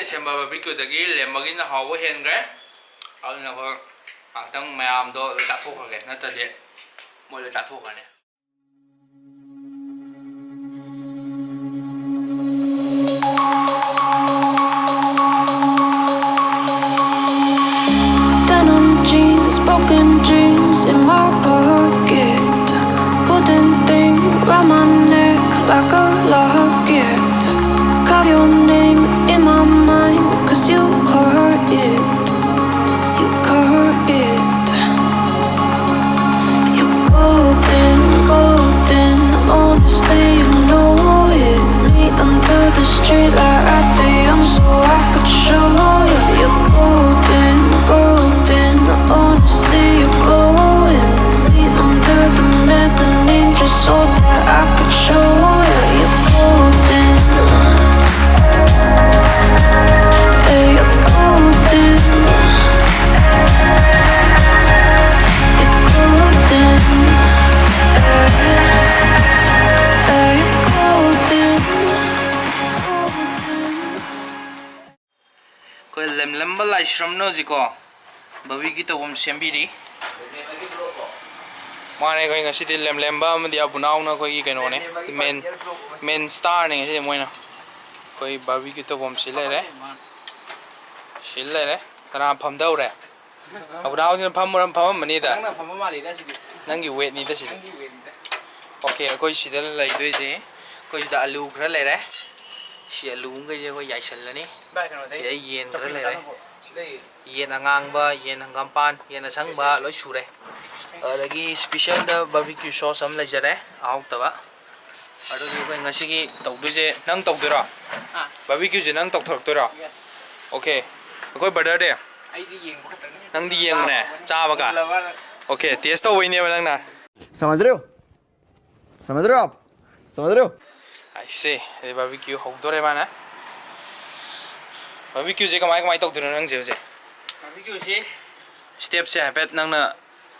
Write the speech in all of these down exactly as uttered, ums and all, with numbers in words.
ꯁꯦꯝꯕ ꯕꯥꯔꯕꯤꯀ꯭ꯌꯨꯗꯒꯤ ꯂꯦꯝꯕꯒꯤꯅ ꯍꯥꯎꯕ ꯍꯦꯟꯈ꯭ꯔꯦ꯫ ꯑꯗꯨꯅ ꯑꯩꯈꯣꯏ ꯉꯥꯏꯍꯥꯛꯇꯪ ꯃꯌꯥꯝꯗꯣ ꯂꯣꯏ ꯆꯥꯊꯣꯛꯈ꯭ꯔꯒꯦ, ꯅꯠꯇ꯭ꯔꯗꯤ ꯃꯣꯏ ꯂꯣꯏ ꯆꯥꯊꯣꯛꯈ꯭ꯔꯅꯤ꯫ Denim jeans, broken dreams in my pocket. Golden thing round my neck like a locket. Carve your name in my mind, 'cause you carve it. You carve it. You're golden, golden, honestly, you know it. Me under the streetlight right there, I'm so I could show you. You're golden, golden, honestly, you're glowing. Me under the mezzanine, just so that I could show you. You're golden. Yeah, you're golden. You're golden. Yeah, you're golden. ꯑꯩꯈꯣꯏ ꯂꯦꯝꯂꯝꯕ ꯂꯥꯏꯁ꯭ꯔꯝꯅ ꯍꯧꯖꯤꯛꯀꯣ barbecue ꯇꯧꯐꯝ ꯁꯦꯝꯕꯤꯔꯤ꯫ ꯃꯥꯅꯦ, ꯑꯩꯈꯣꯏ ꯉꯁꯤꯗꯤ ꯂꯦꯝꯂꯦꯝꯕ ꯑꯃꯗꯤ ꯑꯕꯨꯅꯥꯎꯅ ꯑꯩꯈꯣꯏꯒꯤ ꯀꯩꯅꯣꯅꯦ, ꯃꯦꯟ, ꯃꯦꯟ ꯁ꯭ꯇꯥꯔꯅꯦ ꯉꯁꯤꯗꯤ ꯃꯣꯏꯅ꯫ ꯑꯩꯈꯣꯏ ꯕꯥꯔꯕꯤꯀ꯭ꯌꯨ ꯇꯧꯐꯝ ꯁꯤ ꯂꯩꯔꯦ, ꯁꯤ ꯂꯩꯔꯦ꯫ ꯀꯅꯥ ꯐꯝꯗꯧꯔꯦ? ꯑꯕꯨꯅꯥꯎꯁꯤꯅ ꯐꯝꯃꯔ-, ꯐꯝꯃꯝꯃꯅꯤꯗ꯫ ꯅꯪꯅ ꯐꯝꯕ ꯃꯥꯜꯂꯤꯗ ꯁꯤꯗꯤ꯫ ꯅꯪꯒꯤ ꯋꯦꯠꯅꯤꯗ ꯁꯤꯗꯤ꯫ ꯅꯪꯒꯤ ꯋꯦꯠꯅꯤꯗ꯫ ꯑꯣꯀꯦ, ꯑꯩꯈꯣꯏ ꯁꯤꯗ ꯂꯩꯗꯣꯏꯁꯦ, ꯑꯩꯈꯣꯏ ꯁꯤꯗ ꯑꯂꯨ ꯈꯔ ꯂꯩꯔꯦ꯫ ꯁꯤ ꯑꯂꯨ ꯃꯈꯩꯁꯦ ꯑꯩꯈꯣꯏ ꯌꯥꯏꯁꯜꯂꯅꯤ꯫ ꯚꯥꯏ, ꯀꯩꯅꯣꯗꯩ ꯁꯤꯗ ꯌꯦꯟ ꯈꯔ ꯆꯧꯀ꯭ꯔꯤ ꯂꯩꯔꯦ꯫ ꯀꯥꯟꯅꯕ꯫ ꯁꯤ ꯂꯩ꯫ ꯌꯦꯟ ꯑꯉꯥꯡꯕ, ꯌꯦꯟ ꯍꯪꯒꯥꯝꯄꯥꯟ, ꯌꯦꯟ ꯑꯁꯪꯕ ꯂꯣꯏ ꯁꯨꯔꯦ꯫ ꯑꯗꯒꯤ ꯁ꯭ꯄꯤꯁꯦꯜꯗ ꯕꯥꯔꯕꯤꯀ꯭ꯌꯨ ꯁꯣꯁ ꯑꯃ ꯂꯩꯖꯔꯦ, ꯑꯍꯥꯎꯇꯕ꯫ ꯑꯗꯨꯒꯤ ꯑꯩꯈꯣꯏ ꯉꯁꯤꯒꯤ ꯇꯧꯗꯣꯏꯁꯦ, ꯅꯪ ꯇꯧꯗꯣꯏꯔꯣ? ꯑꯥ꯫ ꯕꯥꯔꯕꯤꯀ꯭ꯌꯨꯁꯦ ꯅꯪ ꯇꯧꯊꯣꯔꯛꯇꯣꯏꯔꯣ? Yes꯫ ꯑꯣꯀꯦ꯫ ꯑꯩꯈꯣꯏ ꯕ꯭ꯔꯗꯔꯗꯤ? ꯑꯩꯗꯤ ꯌꯦꯡꯕ ꯈꯛꯇꯅꯤ꯫ ꯅꯪꯗꯤ ꯌꯦꯡꯕꯅꯦ, ꯆꯥꯕ꯫ ꯆꯥꯕꯒ? ꯃꯨꯜꯂꯕꯅ꯫ ꯑꯣꯀꯦ, ꯇꯦꯁ ꯇꯧꯕꯩꯅꯦꯕ ꯅꯪꯅ꯫ समझ रहे हो? समझ रहे हो आप? समझ रहे हो? ꯑꯩꯁꯦ, ꯑꯗꯩ ꯕꯥꯔꯕꯤꯀ꯭ꯌꯨ ꯍꯧꯗꯣꯔꯦ ꯃꯥꯅ꯫ ꯕꯥꯔꯕꯤꯀ꯭ꯌꯨꯁꯦ ꯀꯃꯥꯏ, ꯀꯃꯥꯏ ꯇꯧꯗꯣꯏꯅꯣ ꯅꯪꯁꯦ ꯍꯧꯖꯤꯛ? ꯕꯥꯔꯕꯤꯀ꯭ꯌꯨꯁꯦ ꯁ꯭ꯇꯦꯞꯁꯦ ꯍꯥꯏꯐꯦꯠ ꯅꯪꯅ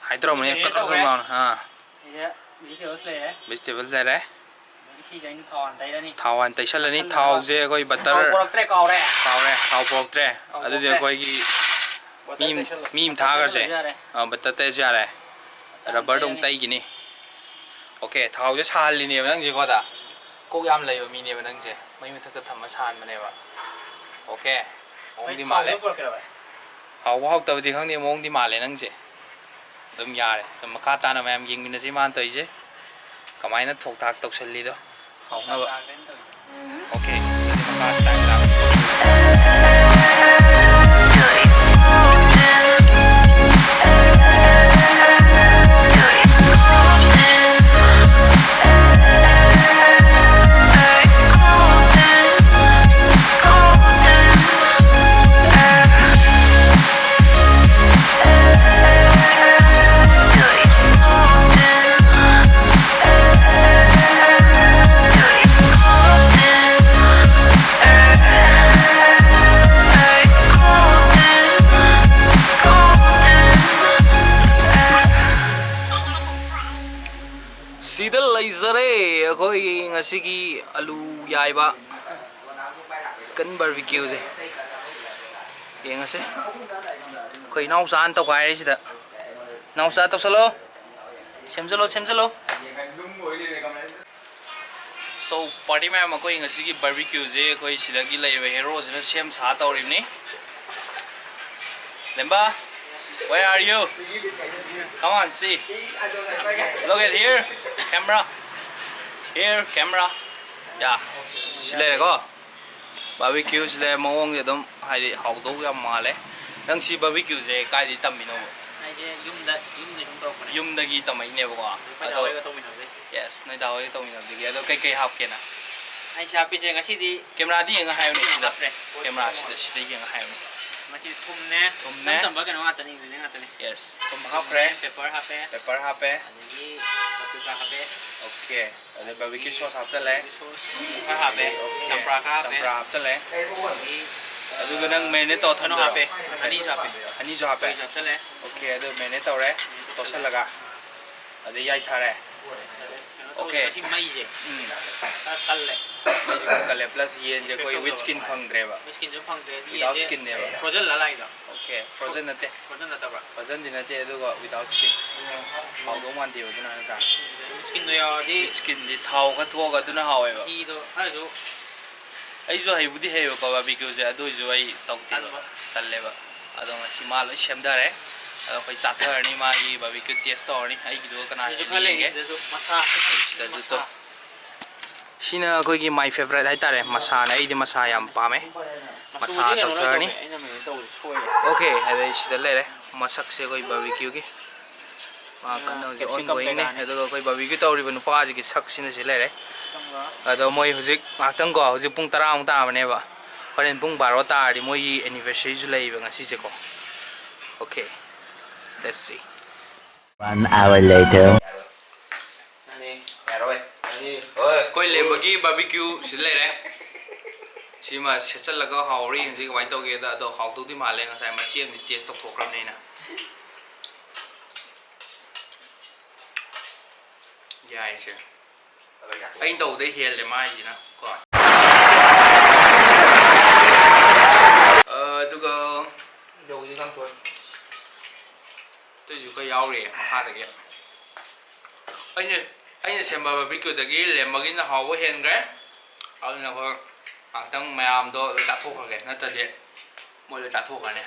ꯍꯥꯏꯗꯣꯔꯛꯑꯝꯕꯅꯦ, ꯁꯤꯗꯩꯗ ꯀꯛ ꯀꯛ ꯇꯧꯔꯦ꯫ ꯂꯥꯎꯅ꯫ ꯑꯥ꯫ ꯁꯤꯗ ꯚꯤꯖꯤꯇꯦꯕꯜꯁ ꯂꯩꯔꯦ꯫ ꯚꯤꯖꯤꯇꯦꯕꯜ ꯂꯩꯔꯦ꯫ ꯑꯗꯒꯤ ꯁꯤꯁꯦ ꯑꯩꯅ ꯊꯥꯎ ꯍꯥꯟꯅ ꯇꯩꯔꯅꯤ꯫ ꯊꯥꯎ ꯍꯥꯟꯅ ꯇꯩꯁꯜꯂꯅꯤ꯫ ꯇꯩꯁꯜꯂꯒ ꯊꯥꯎꯁꯦ ꯑꯩꯈꯣꯏ ꯊꯥꯎ ꯕꯇꯔ ꯄꯨꯔꯛꯇ꯭ꯔꯦ, ꯀꯥꯎꯔꯦ꯫ ꯀꯥꯎꯔꯦ, ꯊꯥꯎ ꯄꯨꯔꯛꯇ꯭ꯔꯦ꯫ ꯊꯥꯎ ꯑꯗꯨꯗꯤ ꯄꯨꯔꯛꯇ꯭ꯔꯦ꯫ ꯑꯩꯈꯣꯏꯒꯤ ꯃꯤ, ꯃꯤ ꯑꯃ ꯊꯥꯈ꯭ꯔꯁꯦ꯫ ꯌꯥꯔꯦ꯫ ꯑꯥ, ꯕꯇꯔ ꯇꯩꯔꯁꯨ ꯌꯥꯔꯦ꯫ ꯕꯇꯔ ꯔꯕꯔꯗꯣ ꯑꯃꯨꯛ ꯇꯩꯔꯅꯤ꯫ ꯇꯩꯈꯤꯅꯤ꯫ ꯑꯣꯀꯦ, ꯊꯥꯎꯁꯦ ꯁꯥꯍꯜꯂꯤꯅꯦꯕ ꯅꯪꯁꯦꯀꯣ꯫ ꯑꯗ ꯀꯣꯛ ꯌꯥꯝ ꯂꯩꯕ ꯃꯤꯅꯦꯕ ꯅꯪꯁꯦ꯫ ꯃꯩ ꯃꯊꯛꯇ ꯊꯝꯃ ꯁꯥꯍꯟꯕꯅꯦꯕ꯫ ꯑꯣꯀꯦ, ꯃꯑꯣꯡꯗꯤ ꯃꯥꯜꯂꯦ꯫ ꯊꯥꯎꯗꯣ ꯄꯨꯔꯛꯀꯦꯔꯣ ꯚꯥꯏ? ꯍꯥꯎꯕ ꯍꯥꯎꯇꯕꯗꯤ ꯈꯪꯗꯦ, ꯃꯑꯣꯡꯗꯤ ꯃꯥꯜꯂꯦ ꯅꯪꯁꯦ꯫ ꯑꯗꯨꯝ ꯌꯥꯔꯦ꯫ ꯑꯗꯨꯝ ꯃꯈꯥ ꯇꯥꯅ ꯃꯌꯥꯝ ꯌꯦꯡꯃꯤꯟꯅꯁꯤ ꯃꯥꯅ ꯇꯧꯔꯤꯁꯦ꯫ ꯀꯃꯥꯏꯅ ꯊꯣꯛ ꯊꯥꯛ ꯇꯧꯁꯜꯂꯤꯗꯣ ꯍꯥꯎꯅꯕ꯫ ꯊꯣꯛ ꯊꯥꯛ ꯇꯧꯁꯜꯂꯤ꯫ ꯑꯣꯀꯦ, ꯑꯗꯨꯗꯤ ꯃꯈꯥ ꯇꯥꯅ ꯁꯤꯗ ꯂꯩꯖꯔꯦ ꯑꯩꯈꯣꯏꯒꯤ ꯉꯁꯤꯒꯤ ꯑꯂꯨ ꯌꯥꯏꯕ꯫ Chicken barbecue ꯁꯦ ꯌꯦꯡꯉꯁꯦ꯫ ꯑꯩꯈꯣꯏ ꯏꯅꯥꯎꯆꯥꯅ ꯇꯧꯈꯥꯏꯔꯤꯁꯤꯗ꯫ ꯏꯅꯥꯎꯆꯥ, ꯇꯧꯁꯜꯂꯣ, ꯁꯦꯝꯖꯜꯂꯣ, ꯁꯦꯝꯖꯜꯂꯣ꯫ So, party ꯃꯌꯥꯝ, ꯑꯩꯈꯣꯏ ꯉꯁꯤꯒꯤ barbecue ꯁꯦ ꯑꯩꯈꯣꯏ ꯁꯤꯗꯒꯤ ꯂꯩꯔꯤꯕ hero ꯁꯤꯅ ꯁꯦꯝ ꯁꯥ ꯇꯧꯔꯤꯕꯅꯤ꯫ ꯂꯦꯝꯕ, where are you? Come on, see. Look at here. Camera. Here, camera. Yeah. ꯁꯤ ꯂꯩꯔꯦꯀꯣ꯫ Barbecue ꯁꯤ ꯂꯩꯔꯦ꯫ ꯃꯑꯣꯡꯁꯦ ꯑꯗꯨꯝ ꯍꯥꯏꯗꯤ ꯍꯥꯎꯗꯧ ꯌꯥꯝ ꯃꯥꯜꯂꯦ꯫ ꯅꯪ ꯁꯤ barbecue ꯁꯦ ꯀꯥꯏꯗꯩ ꯇꯝꯃꯤꯅꯣꯕ? ꯑꯩꯁꯦ ꯌꯨꯝꯗ, ꯌꯨꯝꯗꯩ ꯁꯨꯝ ꯇꯧꯔꯛꯄꯅꯦ꯫ ꯌꯨꯝꯗꯒꯤ ꯇꯝꯃꯛꯏꯅꯦꯕꯀꯣ꯫ ꯑꯩꯈꯣꯏ ꯗꯥ ꯑꯗꯣ ꯍꯣꯏꯒ ꯇꯧꯃꯤꯟꯅꯕꯗꯩ꯫ Yes, ꯅꯣꯏ ꯗꯥ ꯍꯣꯏꯒ ꯇꯧꯃꯤꯟꯅꯕꯗꯒꯤ꯫ ꯑꯗꯣ ꯀꯩꯀꯩ ꯍꯥꯞꯀꯦ ꯅꯪ? ꯑꯩꯁꯦ ꯍꯥꯞꯄꯤꯁꯦ ꯉꯁꯤꯗꯤ camera ꯗ ꯌꯦꯡꯉ ꯍꯥꯏꯌꯨꯅꯦ, ꯀꯩꯅꯣ ꯁꯤꯗ꯫ ꯍꯥꯞꯇ꯭ꯔꯦ꯫ Camera ꯁꯤꯗ, ꯁꯤꯗ ꯌꯦꯡꯉ ꯍꯥꯏꯌꯨꯅꯦ꯫ ꯃꯁꯤ ꯊꯨꯝꯅꯦ, ꯊꯨꯝꯅꯦ꯫ ꯏꯆꯝ ꯆꯝꯕ ꯀꯩꯅꯣ ꯉꯥꯛꯇꯅꯤ, ingredient ꯉꯥꯛꯇꯅꯤ꯫ Yes, ꯊꯨꯝ ꯍꯥꯞꯈ꯭ꯔꯦ꯫ Pepper ꯍꯥꯞꯄꯦ꯫ Pepper ꯍꯥꯞꯄꯦ꯫ ꯑꯗꯒꯤ paprika ꯍꯥꯞꯄꯦ꯫ Okay, ꯑꯗꯩ barbecue sauce ꯍꯥꯞꯆꯜꯂꯦ꯫ Sauce ꯈꯔ ꯍꯥꯞꯄꯦ꯫ Okay, ꯆꯝꯄ꯭ꯔꯥ ꯈꯔ ꯍꯥꯞꯄꯦ꯫ ꯆꯝꯄ꯭ꯔꯥ ꯍꯥꯞꯆꯜꯂꯦ꯫ ꯑꯗꯒꯤ, ꯑꯗꯨꯒ ꯅꯪ marinate ꯇꯧꯔ ꯀꯩꯅꯣ ꯊꯝꯗꯣꯏꯔꯣ? ꯍꯥꯞꯄꯦ, honey ꯁꯨ ꯍꯥꯞꯄꯦ꯫ Honey ꯁꯨ ꯍꯥꯞꯄꯦ? Honey ꯁꯨ ꯍꯥꯞꯆꯜꯂꯦ꯫ Okay, ꯑꯗꯨ marinate ꯇꯧꯔꯦ꯫ ꯇꯣꯠꯁꯜꯂꯒ꯫ ꯑꯗꯩ ꯌꯥꯏꯊꯔꯦ꯫ ꯀꯩꯅꯣ ꯇꯧꯔꯦ꯫ Okay. ꯃꯁꯤ ꯃꯩꯁꯦ ꯎꯝ꯫ ꯈꯔ ꯀꯜꯂꯦ꯫ ꯃꯩꯁꯦ ꯈꯔ ꯀꯜꯂꯦ, plus ꯌꯦꯟꯁꯦ ꯑꯩꯈꯣꯏ with skin ꯐꯪꯗ꯭ꯔꯦꯕ꯫ With skinꯁꯨ ꯐꯪꯗ꯭ꯔꯦ꯫ ꯑꯗꯨ without ꯌꯦꯟꯁꯦ skinꯅꯦꯕ꯫ Frozenꯂ ꯂꯥꯛꯏꯗꯣ? Okay, frozen ꯅꯠꯇꯦ꯫ Frozen ꯅꯠꯇꯕ꯭ꯔꯥ? Frozenꯗꯤ ꯅꯠꯇꯦ, ꯑꯗꯨꯒ without skin꯫ ꯍꯥꯎꯗꯧ ꯃꯥꯟꯗꯦꯕ ꯑꯗꯨꯅ ꯅꯠꯇ꯭ꯔꯥ? Skinꯗꯣ ꯌꯥꯎꯔꯗꯤ skinꯗꯤ ꯊꯥꯎ ꯈꯔ ꯊꯣꯛꯑꯒ ꯑꯗꯨꯅ ꯍꯥꯎꯋꯦꯕ꯫ ꯃꯍꯤꯗꯣ ꯈꯔꯁꯨ ꯑꯩꯁꯨ ꯍꯩꯕꯨꯗꯤ ꯍꯩꯌꯦꯕꯀꯣ barbecueꯁꯦ, ꯑꯗꯨ ꯑꯣꯏꯁꯨ ꯑꯩ ꯇꯧꯗꯦꯕ, ꯇꯟꯕ꯫ ꯇꯜꯂꯦꯕ꯫ ꯑꯗꯣ ꯉꯁꯤ ꯃꯥ ꯂꯣꯏ ꯁꯦꯝꯊꯔꯦ꯫ ꯑꯗꯣ ꯑꯩꯈꯣꯏ ꯆꯥꯊꯔꯅꯤ, ꯃꯥꯒꯤ barbecue test ꯇꯧꯔꯅꯤ꯫ ꯑꯩꯒꯤꯗꯨꯒ ꯀꯅꯥ ꯑꯩꯁꯨ ꯈꯔ ꯍꯦꯟꯒꯦ ꯌꯦꯡꯒꯦ꯫ ꯂꯩꯔꯤꯁꯤꯗꯁꯨ ꯃꯁꯥ ꯁꯤꯗꯁꯨ ꯃꯁꯥ꯫ ꯇꯧ꯫ ꯁꯤꯅ ꯑꯩꯈꯣꯏꯒꯤ my favourite ꯍꯥꯏꯇꯥꯔꯦ, ꯃꯁꯥꯅ꯫ ꯑꯩꯗꯤ ꯃꯁꯥ ꯌꯥꯝ ꯄꯥꯝꯃꯦ꯫ ꯃꯁꯥ ꯃꯆꯨꯁꯦ ꯀꯩꯅꯣ ꯂꯣꯏ ꯇꯧꯊꯔꯅꯤ꯫ ꯇꯧꯋꯦ꯫ ꯑꯩꯅ ꯃꯦꯅꯨ ꯇꯧꯕꯁꯦ ꯁꯣꯏꯔꯦ꯫ Okay, ꯑꯗꯩ ꯁꯤꯗ ꯂꯩꯔꯦ꯫ ꯃꯁꯛꯁꯦ ꯑꯩꯈꯣꯏ barbecueꯒꯤ꯫ ꯃꯥ ꯀꯟꯅ ꯍꯧꯖꯤꯛ capsicum ongoingꯅꯦ꯫ ꯀꯩꯀꯥꯅꯦ꯫ ꯑꯗꯨꯒ ꯑꯩꯈꯣꯏ barbecueꯒꯤ ꯇꯧꯔꯤꯕ ꯅꯨꯄꯥꯁꯤꯒꯤ ꯁꯛꯁꯤꯅ ꯁꯤ ꯂꯩꯔꯦ꯫ Capsicumꯒ꯫ ꯑꯗꯣ ꯃꯣꯏ ꯍꯧꯖꯤꯛ ꯉꯥꯏꯍꯥꯛꯇꯪꯀꯣ, ꯍꯧꯖꯤꯛ ꯄꯨꯡ ꯇꯔꯥꯃꯨꯛ ꯇꯥꯕꯅꯦꯕ꯫ ꯍꯣꯔꯦꯟ ꯄꯨꯡ ꯕꯥꯔꯣ ꯇꯥꯔꯗꯤ ꯃꯣꯏꯒꯤ anniversaryꯁꯨ ꯂꯩꯌꯦꯕ ꯉꯁꯤꯁꯦꯀꯣ꯫ Okay, let's see꯫ One hour later. ꯌꯥꯔꯣꯏ꯫ ꯍꯣꯏ꯫ ꯑꯩꯈꯣꯏ ꯂꯦꯝꯕꯒꯤ barbecueꯁꯤ ꯂꯩꯔꯦ꯫ ꯁꯤꯃ ꯁꯦꯠꯆꯜꯂꯒ ꯍꯥꯎꯔꯤ ꯌꯦꯡꯁꯤ ꯀꯃꯥꯏꯅ ꯇꯧꯒꯦꯗ꯫ ꯑꯗꯣ ꯍꯥꯎꯗꯧꯗꯤ ꯃꯥꯜꯂꯦ, ꯉꯁꯥꯏ ꯃꯆꯦꯠ ꯑꯃꯗꯤ taste ꯇꯧꯊꯣꯛꯈ꯭ꯔꯕꯅꯤꯅ꯫ ꯌꯥꯏꯁꯦ꯫ ꯑꯩꯅ ꯇꯧꯕꯗꯩ ꯍꯦꯜꯂꯦ ꯃꯥꯏꯁꯤꯅ ꯀꯣ꯫ ꯑꯗꯨꯒ ꯑꯇꯩꯁꯨ ꯈꯔ ꯌꯥꯎꯔꯤ ꯃꯈꯥꯗꯒꯤ꯫ ꯑꯩꯅ, ꯑꯩꯅ ꯁꯦꯝꯕ barbecueꯗꯒꯤ ꯂꯦꯝꯕꯒꯤꯅ ꯍꯥꯎꯕ ꯍꯦꯟꯈ꯭ꯔꯦ꯫ ꯑꯗꯨꯅ ꯑꯩꯈꯣꯏ ꯉꯥꯛꯇꯪ ꯃꯌꯥꯝꯗꯣ ꯂꯣꯏ ꯆꯥꯊꯣꯛꯈ꯭ꯔꯒꯦ, ꯅꯠꯇ꯭ꯔꯗꯤ ꯃꯣꯏ ꯂꯣꯏ ꯆꯥꯊꯣꯛꯈ꯭ꯔꯅꯤ꯫